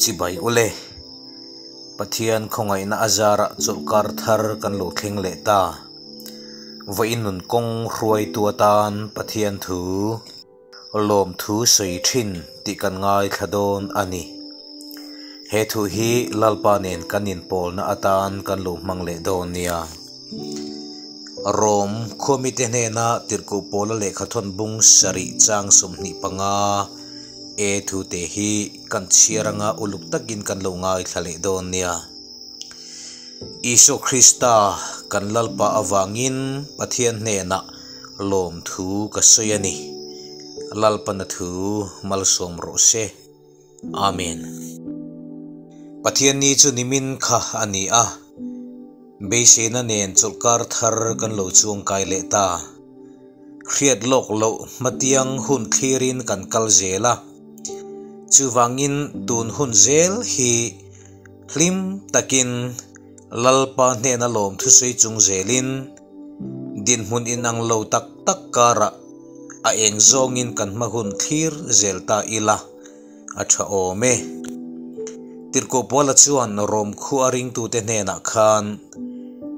Chibai ule. Pathian khawngaihna a zarah chawlhkar thar kan lo thleng leh ta. Vawiin nun kawng hruaitu atan Pathian thu lawmthu sawi thin tih kan ngaithla dawn a ni. He thu hi Lalpa nen kan inpawlna atan kan lo hmang leh dawn nia. Rom khuamite hnena tirhkoh pawla lehkhathawn bung sarih chang 25 e thu te hi kan chhiar anga uluk takin kan lo ngaithla leh dawn nia. Isua Krista kan Lalpa avangin Pathian hnenah lawmthu ka sawi a ni. Lalpana thu malsawm rawh se. Amen. Pathian ni chu nimin kha a ni a, beiseina nen chawlhkar thar kan lo chuangkai leh ta. Hriat lawk loh hmatiang hun thlirin kan kal zel a, chuvangin tun hun zel hi hlim takin Lalpa hnena lawmthusawi chung zelin dinhmun inang lo tak tak karah a eng zawngin kan hma hun thlir zel ta ila a tha awm e. Tirhkoh Paula chuan Rom khua ringtute hnenah khan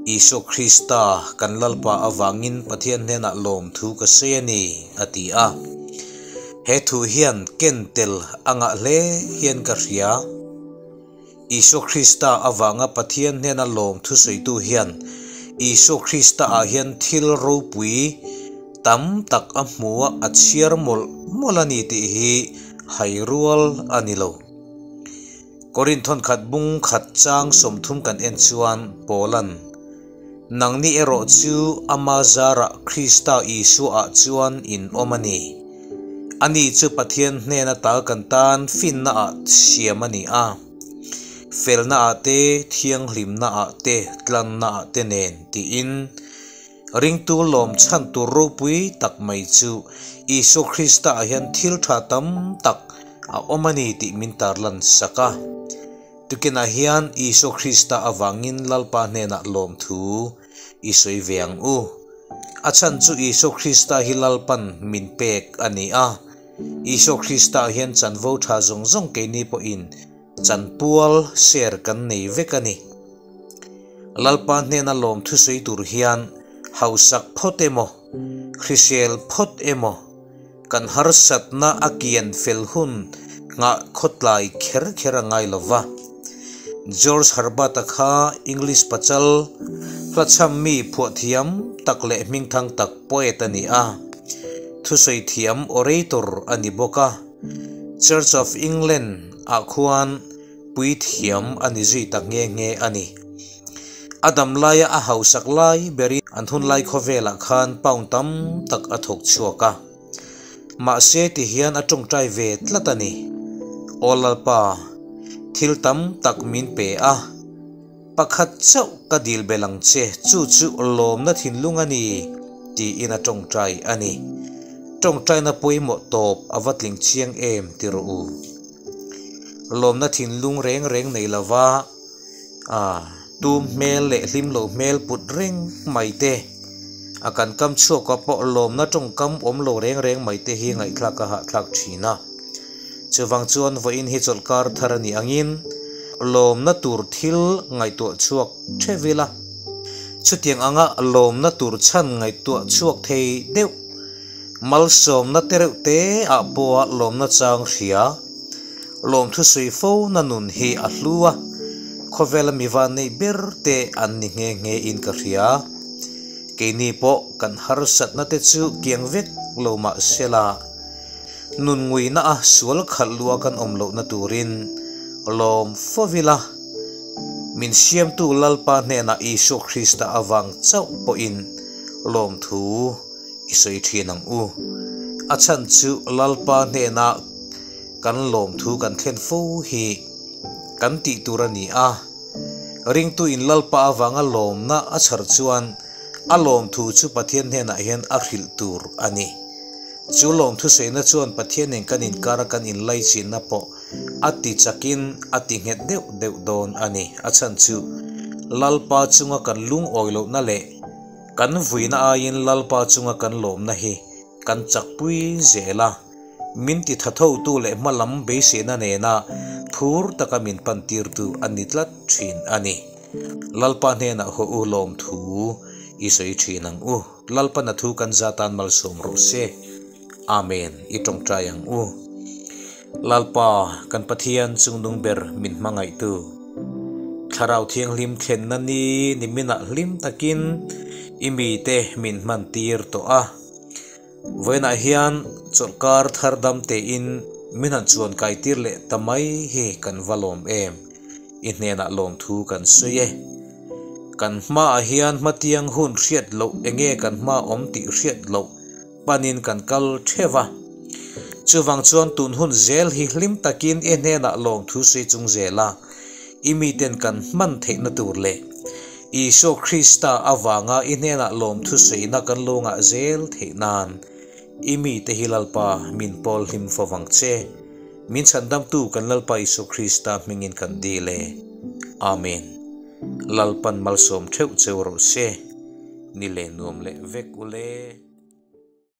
Isua Krista kan Lalpa avangin Pathian hnenah lawmthu ka sawi a ni a ti a. He thu hian ken tel a ngah hle hian ka hria. Isua Krista avanga Pathian hnena lawmthu sawitu hian Isua Krista ah hian thil ropui tam tak a hmu a, a chhiar mawlh mawlh a ni tih hi hai rual a ni lo. Korinthon khat bung khat chang 30 kan en chuan Paula'n, Nangni erawh chu ama zarah Krista Isua ah chuan in awm a ni. Ani chu Pathian hnena tal kan tan finna ah siam a ni a, felna ah te, thianghlimna ah te, tlanna ah te nen tiin ringtu lawm chhan tur ropui tak mai chu Isua Krista ah hian thil tha tam tak a awm a ni tih min tarlan sak a. Tukinah hian Isua Krista avangin Lalpa hnenah lawmthu i sawi ve ang u. A chhan chu Isua Krista hi Lalpan min pek a ni a. Isua Krista ah hian chanvo tha zawng zawng keini pawhin chanpual share kan nei vek a ni. Lalpa hnena lawmthu sawi tur hian hausak phawt emaw, hrisel phawt emaw, kan harsatna a kian fel hun nghah khawtlai kher kher a ngai lo va. George Herbert-a kha English pachal, hlachham mi phuahthiam tak leh hmingthang tak poet a ni a, thusawi thiam orator a ni bawk a. Church of England ah khuan puithiam a ni zui ta nghe nghe a ni. A dam laia a hausak lai berin an hunlai khawvelah khan pound tam tak a thawk chhuak a. Mahse ti hian a tawngtai ve tlat a ni. Aw Lalpa, thil tam tak min pe a, pakhat chauh ka dil belh ang che, chu chu lawmna thinlung a ni, tiin a tawngtai a ni. Tawngtaina pawimawh tawp a va tling chiang em ti rawh u. Lawmna thinlung reng reng nei lova a tum hmel leh hlim lo hmel put reng mai te, a kan kam chhuak a pawh lawmna tawngkam awm lo reng reng mai te hi ngaihthlak a hahthlak thin a. Chuvang chuan vawiin hi chawlhkar thar a nih angin lawmna tur thil ngaihtuah chhuak theuh ila. Chutiang anga lawmna tur chhan ngaihtuah chhuak thei deuh Malsawmna te reuh te ah pawha lawmna chang hria, lawmthu sawi fo na nun hi a hlu a, khawvela mi van neih ber te an ni nghe nghe in ka hria. Keini pawh kan harsatna te chu kiang vek lo mah sela, nun nguina a sual khalh lua kan awm lohna turin lawm fo ila, min siamtu Lalpa hnenah Isua Krista avang chauh pawhin lawmthu i sawi thin ang u. A chhan chu Lalpa hnena kan lawmthu kan thlen fo hi kan tih tur a ni a. Ringtu in Lalpa avanga lawmna a chhar chuan a lawmthu chu Pathian hnenah hian a hrilh tur a ni. Chu lawmthu sawina chuan Pathian nen kan inkara kan inlaichinna pawh a ti chakin a ti nghet deuh deuh dawn a ni. A chhan chu Lalpa chunga kan lungawi lohna leh Kan vuina aiin Lalpa chunga kan lawmna hi kan chakpui zel a. Min ti thathotu leh hma lam beiseina nena phur taka min pantirtu a ni tlat thin a ni. Lalpa hnenah haw u lawmthu i sawi thin ang u. Lalpan a thu kan za tan malsawm rawh se. Amen i tawngtai ang u. Lalpa kan Pathian chungnung ber min hmangaihtu. Thlarau Thianghlim thlenna ni niminah hlim takin i mite min hmantir tawh a. Vawiinah hian chawlhkar thar dam tein min han chuan kaitir leh ta mai hi kan va lawm em? I hnenah lawmthu kan sawi e. Kan hmaah hian hmatiang hun hriat loh enge kan hma awm tih hriat loh panin kan kal theuh a. Chuvang chuan tun hun zel hi hlim takin i hnenah lawmthu sawi chung zela i miten kan hman theihna tur leh Isua Krista avanga i hnenah lawmthu sawiina kan lo ngah zel theih nan i mite hi Lalpa min pawl hlim fo vang che. Min chhandamtu kan Lalpa Isua Krista hmingin kan dil e. Amen. Lalpan malsawm theuh cheu rawh se. Ni leh nuam leh vek ule.